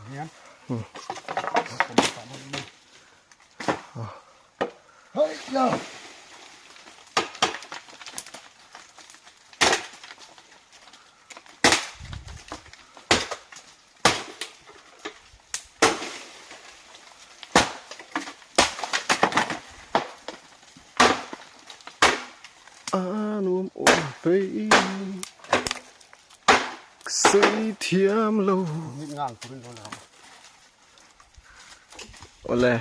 Hian. A nuam awm phei sei thiam lo awle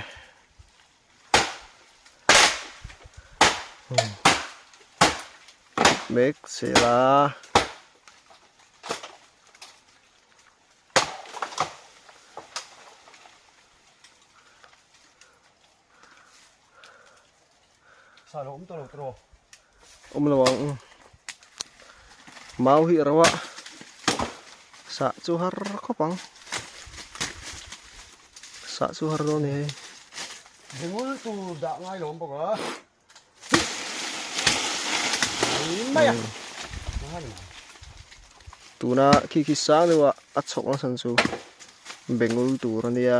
mek sela. Sa lo awm tawh lo tawh. Awm lo ang. Mau hi ro a. Sa chu har khawp ang. Sa chu har dawn ni hei. Bengul tur dah ngai lo awm bawk a. Mai a. Tuna khi khi sang deuh a a chhawk nasa chu bengul tur a nia.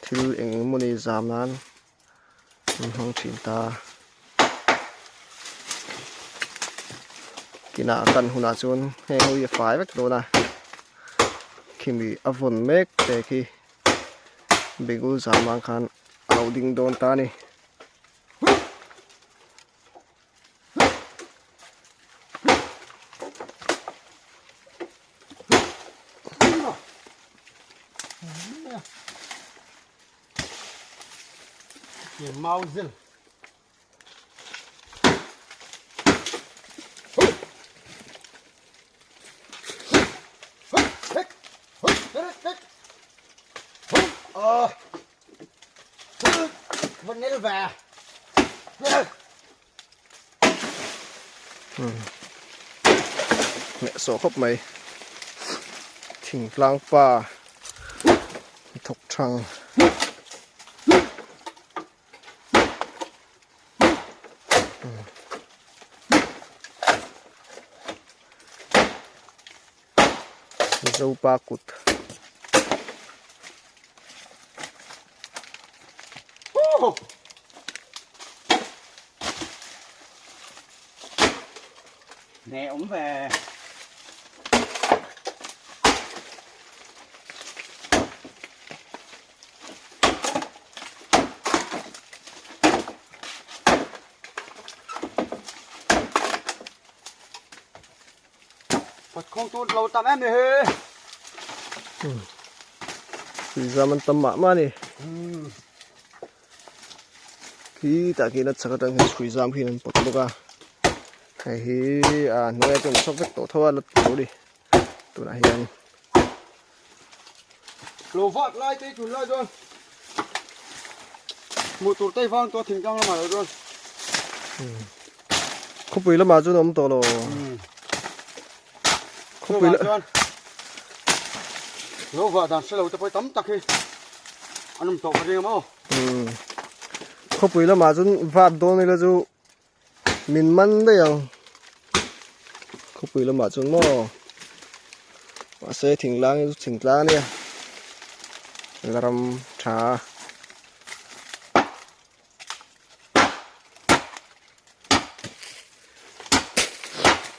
Thil eng eng emaw ni zam nan an hmang thin ta. Kinah kan hunah chuan heng ho hi a fai vek dawn a khimi a vawn mek te khi bengul zam ang khan a lo ding dawn ta a ni. Mau zil. Meh sawh khawp mai thingtlang pa thawk thang. Zopa kut. Nè ống về. Phật không tu lâu tạm em này. Zaman tam mah mah ni. Khi tah khian a chhak atang hian chhui zam khian an pawt bawk a. Hei hi a hnuai ah chuan an chhawk vek tawh tho a la ti lo ni tunah hian. Lo vak lai te tun lai chuan hmuh tur te vang tawh thingtlang lamah lo chuan. Khawpui lamah chuan a awm tawh lo. Khawpui lamah chuan lo vah dan hre lo te pawh tam tak hi an awm tawh ka ring a maw. Khawpui lamah chuan vat dawn ila chu min man daih ang. Khawpui lamah chuan maw mahse thingtlang hi chu thingtlang a nia la ram tha a.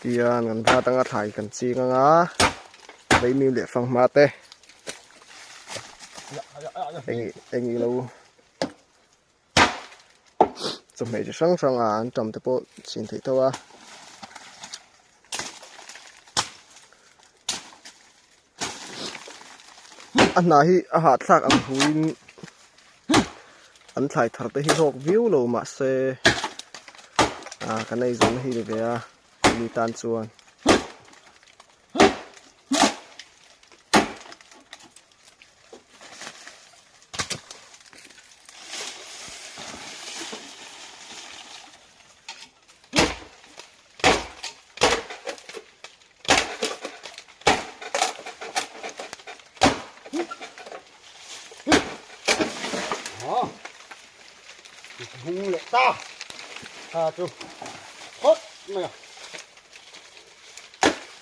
Tian kan vat anga thlai kan ching anga veimim leh fanghma te eng eng ilo chawhmeh chi hrang hrang a an tam te pawh chin theih tho a. A hna hi a hahthlak ang huin an thlai thar te hi hlawk viau lo mahse ah kan eizawnna hi ni ve a mi tan chuan. Hung leh ta tha chu phawt mai a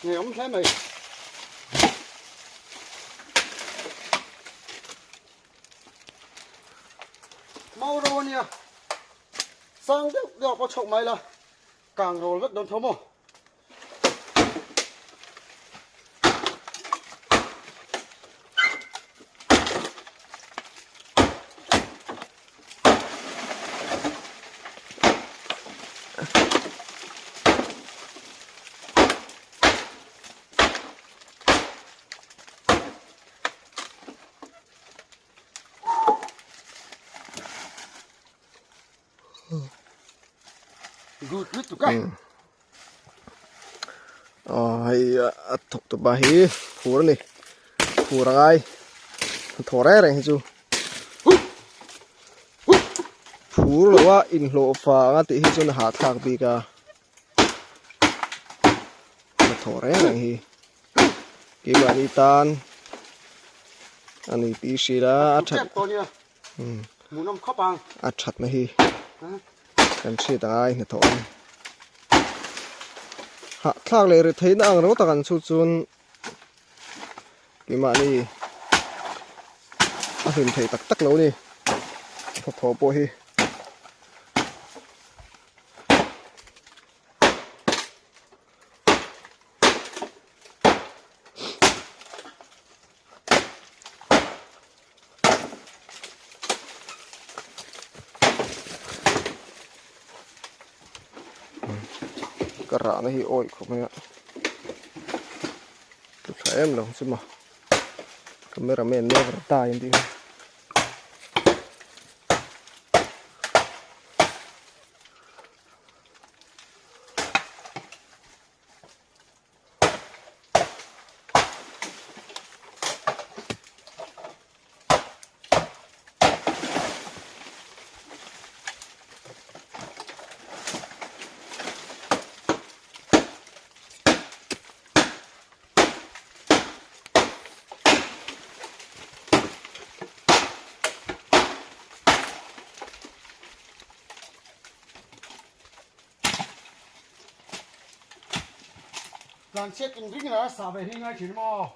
ngei awm hle mai. Mau ro ania sang deuh deuh pawh chhoh mai la kang rawl vek dawn tho maw. Good lutuk a. Aw hei a thawk tu pa hi phur a ni phur a ngai thaw reng reng hi chu phur lo a inhlawh fa anga tih hi chuan a hahthlak bik a thaw reng reng hi. Keimahni tan a ni tih hrilh a a that a thatna hi kan hriat a ngai hnathawh a ni hahthlak leh ri theihna ang ringawt a kan chhut chuan keimahni a hlim thei tak tak lo a ni hnathawh pawh hi. Ka rahna hi awih khawp mai a tlu tha em lo chu maw camera man never die an tih kha. Tlan chhiat in ring la sa ve hi ngai thin maw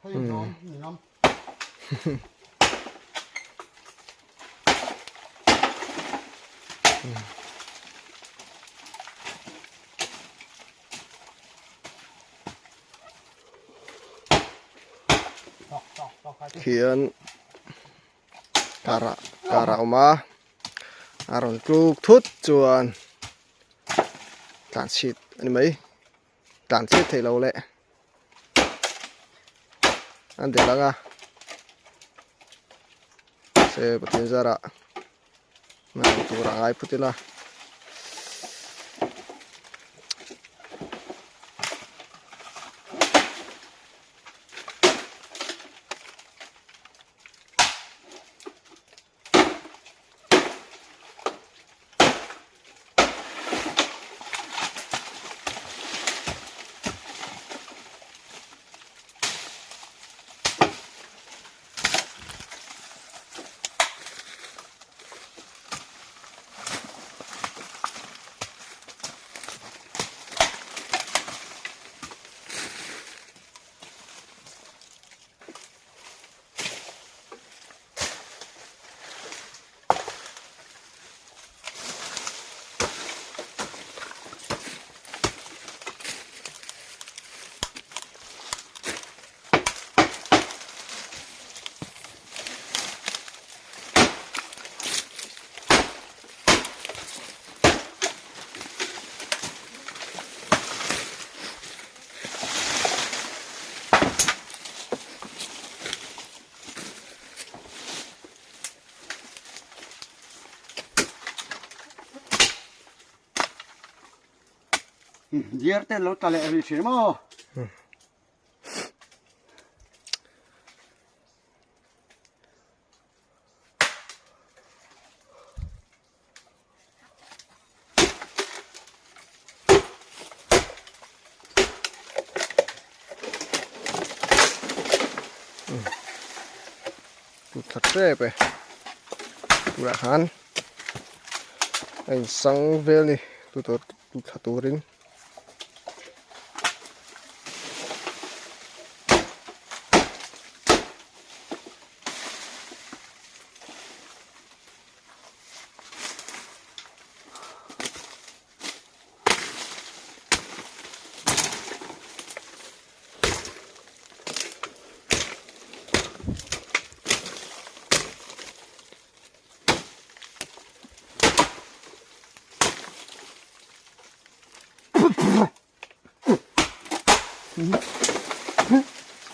hei zawm ni ngam. Khian Kar ah kar a awm a a rawn tluk thut chuan tlan chhit a ni mai tlan chhit theih loh leh an delh ang a se Pathian zarah hman tur a ngai phut ila. Diar te lo tla leh rih thin maw? Tha tep e tunah khan a insang vel ni tu tur tu thla turin.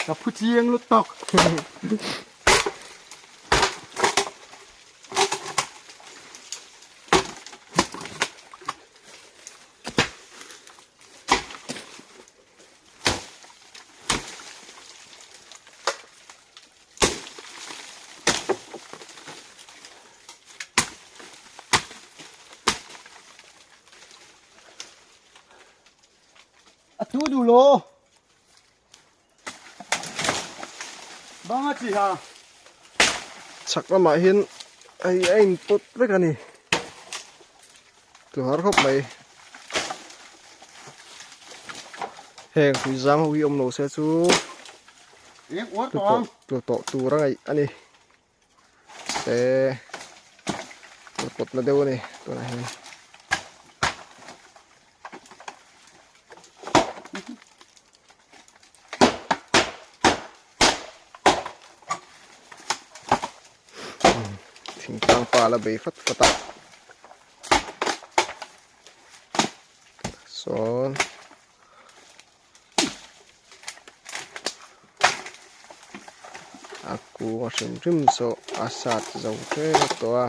Ka phu chiang lutuk. A tu duh lo. Bang a chi ha. Chhak lamah hian hei a in pawt vek a ni. Tlu har khawp mai. Heng hrui zang ho hi awm lo se chu tlu tawh tur a ngaih a ni. Te pawt na deuh a ni tunah hian. Thingtlang pa la bei fat fat a sawn a kung a hrim hrim saw a sat zo tep tawh a.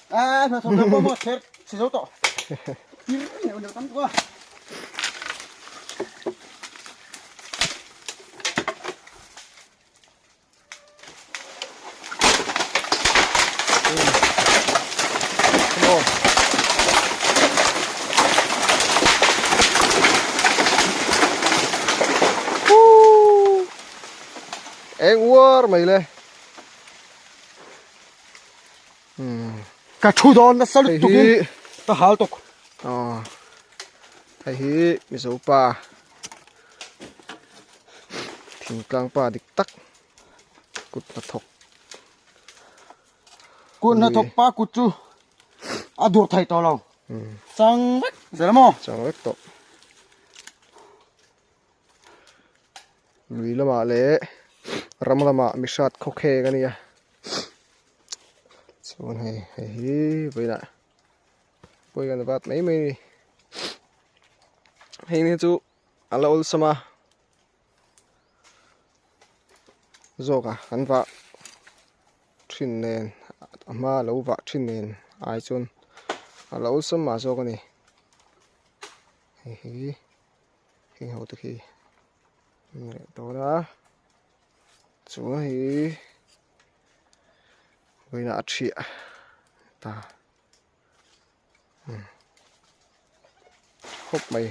À, nó thằng nó một thét, chỉ số tọ. Nhiều nhiều tắm quá. Come on. Woo! Eng uar mai le. Ka thu dawn nasa lutuk in ka hal tuk. Aw. Hei hi Mizo pa thingtlang pa dik tak kut hnathawk. Kut hnathawk pa kut chu a dur thei tawh lo. Chang vek zel maw? Chang vek tawh. Lui lamah leh ram lamah mihrat khawkheng a nia. Chuan hei hei hi vawiinah pawi kan vat mai mai a ni. Hei ni chu a la awlsam a zawk a kan vah thin nen a hma a lo vah thin nen ai chuan a la awlsam mah zawk a ni. Hei hi heng ho te khi an reh dawn a chuan hei vawiinah a thiah ta khawp mai.